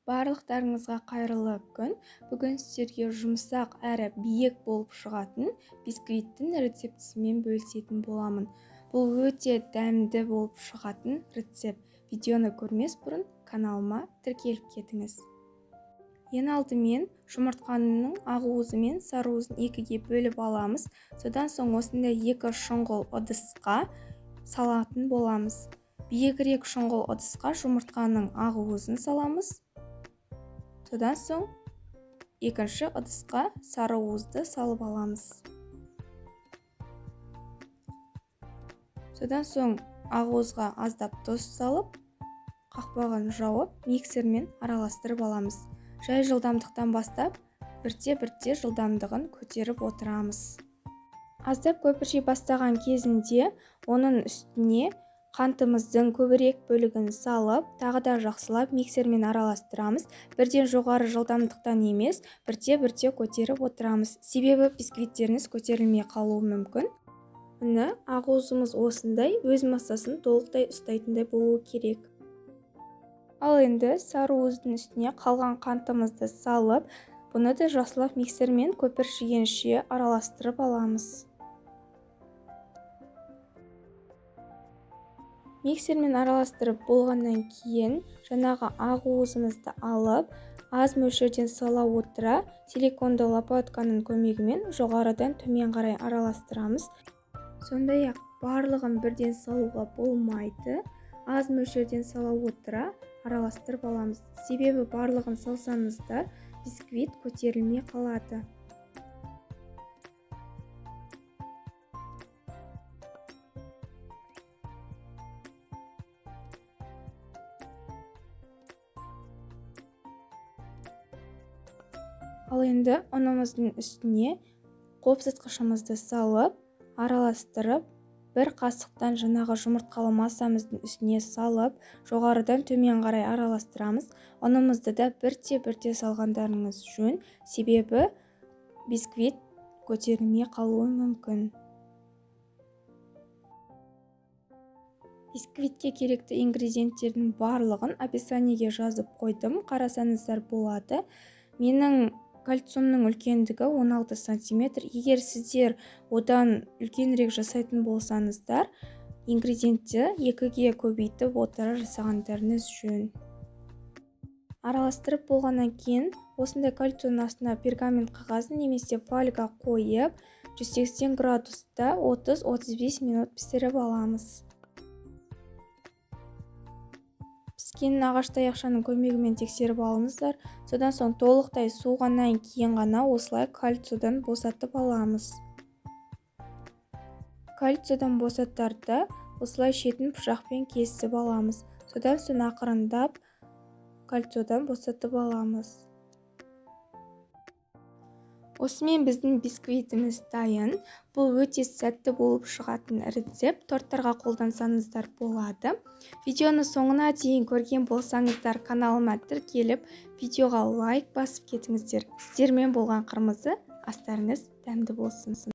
Барлықтарыңызға қайырлы күн. Бүгін сіздерге жұмсақ әрі биік болып шығатын бисквиттің рецептісімен бөлісетін боламын. Бұл өте дәмді болып шығатын рецепт. Видеоны көрмес бұрын каналыма тіркеліп кетіңіз. Ең алдымен жұмыртқаның ақуызы мен сарыуызын екіге бөліп аламыз. Содан соң осындай екі шұңғыл ыдысқа салатын боламыз. Биігірек шұңғыл ыдысқа жұмыртқаның ақуызын саламыз. Содан соң екінші ыдысқа сары уызды салып аламыз. Содан соң ақуызға аздап тұз салып, қақпағын жауып, миксермен араластырып аламыз. Жай жылдамдықтан бастап, бірте-бірте жылдамдығын көтеріп отырамыз. Аздап көпірши бастаған кезінде оның үстіне қантымыздың көбірек бөлігін салып, тағы да жақсылап миксермен араластырамыз. Бірден жоғары жылдамдықтан емес, бірте-бірте көтеріп отырамыз. Себебі бисквиттеріңіз көтерілмей қалуы мүмкін. Міне, ақуызымыз осындай, өз массасын толықтай ұстайтындай болуы керек. Ал енді сары уыздың үстіне қалған қантымызды салып, бұны да жақсылап миксермен көпіршігенше араластырып аламыз. Миксермен араластырып болғаннан кейін жаңағы ақуызымызды алып, аз мөлшерден сала отыра, силиконды лопатканың көмегімен жоғарыдан төмен қарай араластырамыз. Сондай-ақ барлығын бірден салуға болмайды. Аз мөлшерден сала отыра араластырып аламыз. Себебі барлығын салсаңыздар, бисквит көтерілмей қалады. Ал енді ұнымыздың үстіне қопсытқышымызды салып, араластырып, бір қасықтан жаңағы жұмыртқалы массамыздың үстіне салып, жоғарыдан төмен қарай араластырамыз. Ұнымызды да бірте-бірте салғандарыңыз жөн, себебі бисквит көтерілмей қалуы мүмкін. Бисквитке керекті ингредиенттердің барлығын описаниеге жазып қойдым, қарасаңыздар болады. Менің кольцомның үлкендігі 16 сантиметр. Егер сіздер одан үлкенірек жасайтын болсаңыздар, ингредиентті екіге көбейтіп отыра жасағандарыңыз жөн. Араластырып болғаннан кейін осындай кольцоның астына пергамент қағазын немесе фольга қойып, 180 градуста 30-35 минут пісіріп аламыз. Піскенін ағаш таяқшаның көмегімен тексеріп алыңыздар. Содан соң толықтай суығаннан кейін ғана осылай кольцодан босатып аламыз. Кольцодан босатарда осылай шетін пышақпен кесіп аламыз. Содан соң ақырындап кольцодан босатып аламыз. Осымен біздің бисквитіміз дайын. Бұл өте сәтті болып шығатын рецепт. Торттарға қолдансаңыздар болады. Видеоны соңына дейін көрген болсаңыздар, каналыма тіркеліп, видеоға лайк басып кетіңіздер. Сіздермен болған Қырмызы, астарыңыз дәмді болсын.